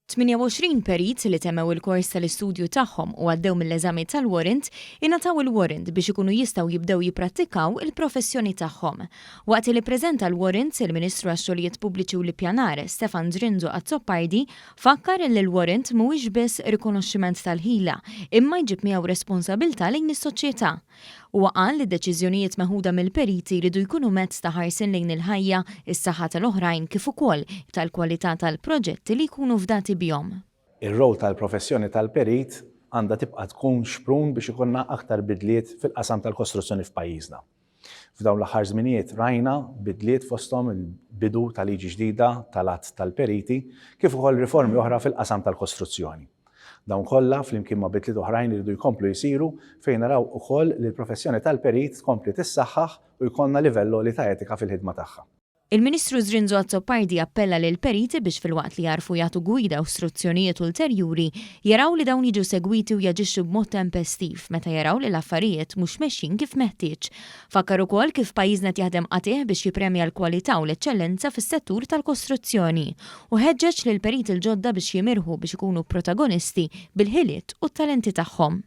28 perit li temmew il-kors tal-istudju tagħhom u għaddew mill-eżami tal-warrant ingħataw il-warrant biex ikunu jistgħu jibdew jipprattikaw il-professjoni tagħhom. Waqt li ppreżenta l-warrants, il-Ministru għax-Xogħlijiet Pubbliċi u l-Ippjanar, Stefan Zrinzo Azzopardi, fakkar li l-warrant mhuwiex biss rikonoxximent tal-ħila, imma jġib miegħu responsabilità lejn is-soċjetà. Huwa qal li d-deċiżjonijiet meħuda mill-periti jridu jkunu mezz ta' ħarsien lejn il-ħajja, is-saħħa tal-oħrajn kif ukoll tal-kwalità tal-proġetti li jkunu fdati bihom. Ir-role tal-professjoni tal-perit għandha tibqa' tkun xprun biex ikollna aktar bidliet fil-qasam tal-kostruzzjoni f'pajjiżna. F'dawn l-aħħar żminijiet rajna bidliet fosthom il-bidu ta' liġi ġdida tal-Att tal-Periti kif ukoll riformi oħra fil-qasam tal-kostruzzjoni. Dawn kollha, flimkien ma' bidliet oħrajn li jridu jkomplu jsiru, fejn naraw ukoll li l-professjoni tal-perit tkompli tissaħħaħ u jkollna livell għoli ta' etika fil-ħidma tagħha. Il-Ministru Zrinzo Azzopardi appella lill-periti biex filwaqt li jagħrfu jagħtu gwida u struzzjonijiet ulterjuri, jaraw li dawn jiġu segwiti u jaġixxu b'mod tempestiv meta jaraw li l-affarijiet mhux mexjin kif meħtieġ. Fakkar ukoll kif pajjiżna qed jaħdem qatigħ biex jippremja l-kwalità u l-eċċellenza fis-settur tal-kostruzzjoni u ħeġġeġ lill-periti l-ġodda biex jimirħu biex ikunu protagonisti bil-ħiliet u t-talenti tagħhom.